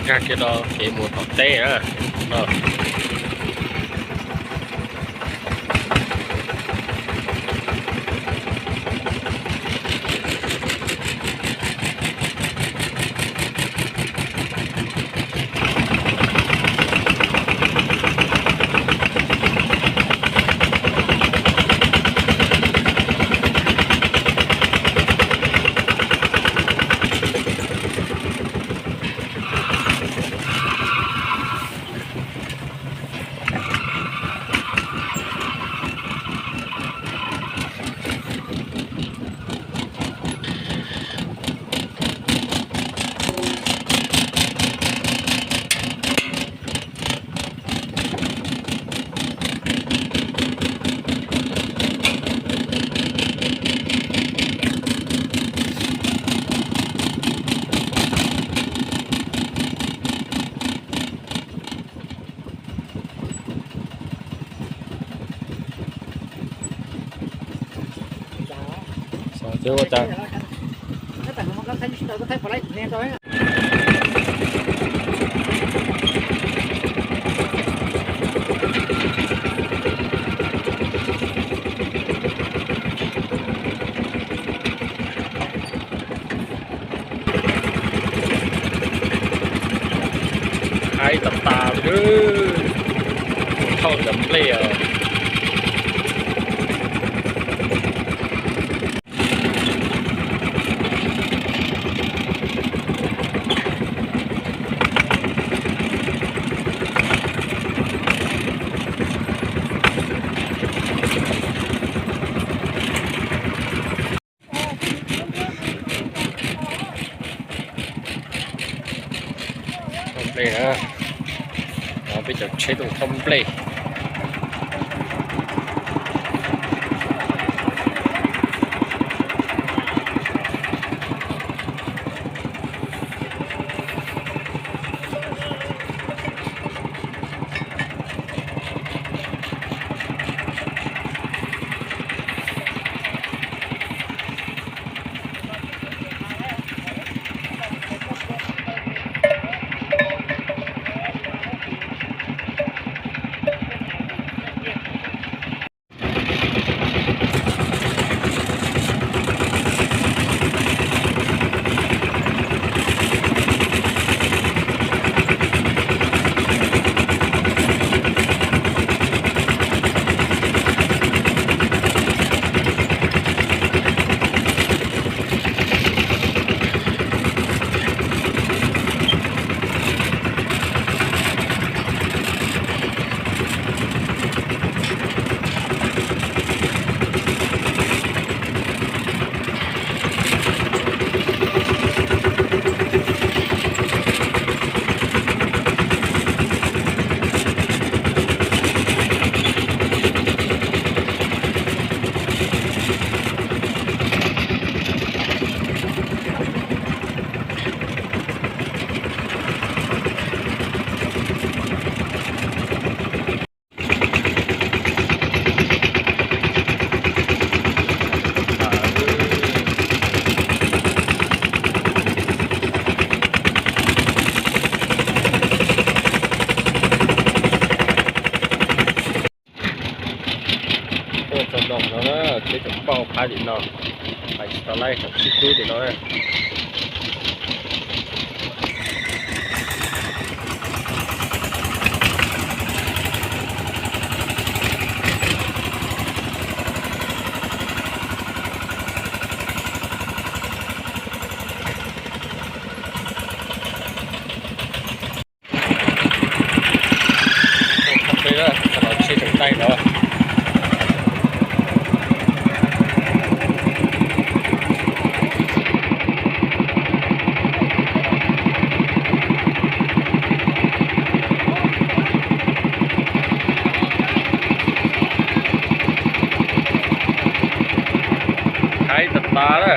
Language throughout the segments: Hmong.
Nkag kiag rau kev mus tom teb na. Haib tas tas li, thauj cov nplej os. Thauj nplej na, peb cov tsheb tuaj thauj nplej. Tuaj txog no na, tsheb tseem npauj phab tim no, pais tsis tau laij, tseem sib hlub tim no. Tsheb tseem taij no. Haib tas tas na.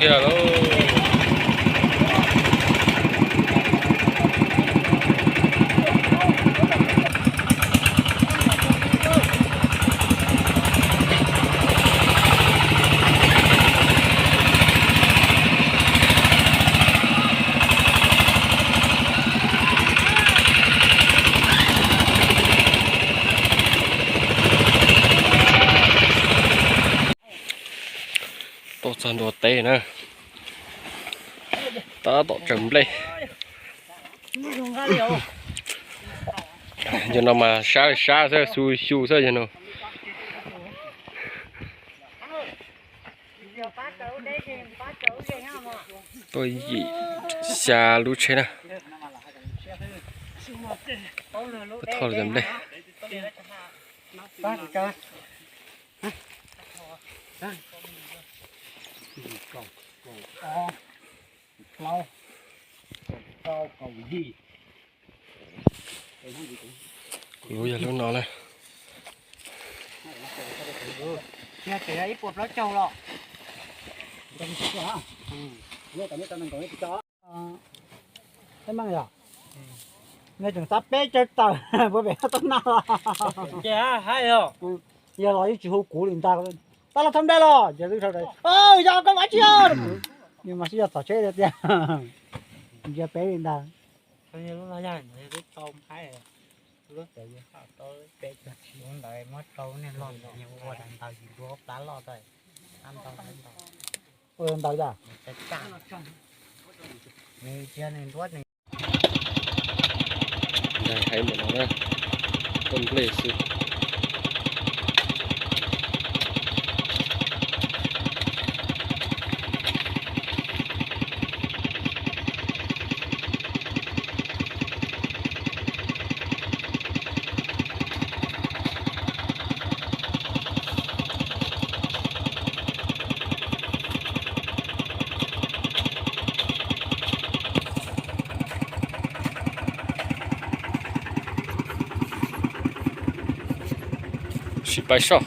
Tuaj txog ntua teb na, tab tom tsaws nplej. Yog no mas sab sab xwb, xyu xyu xwb yog no. Tuaj yim xya lub tsheb na. Thauj los cov nplej. Lub yog lub no na. Nej tseem xav peb caug tawm puas pem tau naj los? Yog los yeej tsis hu kuv li ntag. Tab los thoob nplej los ces, yog koj ua tsi os? Mas sib yog tom tsheb tiag tiag, ntsia peb li ntag. Ua ntawd a. Hais mus no na, tuaj nplej xwb. Sib pab soj.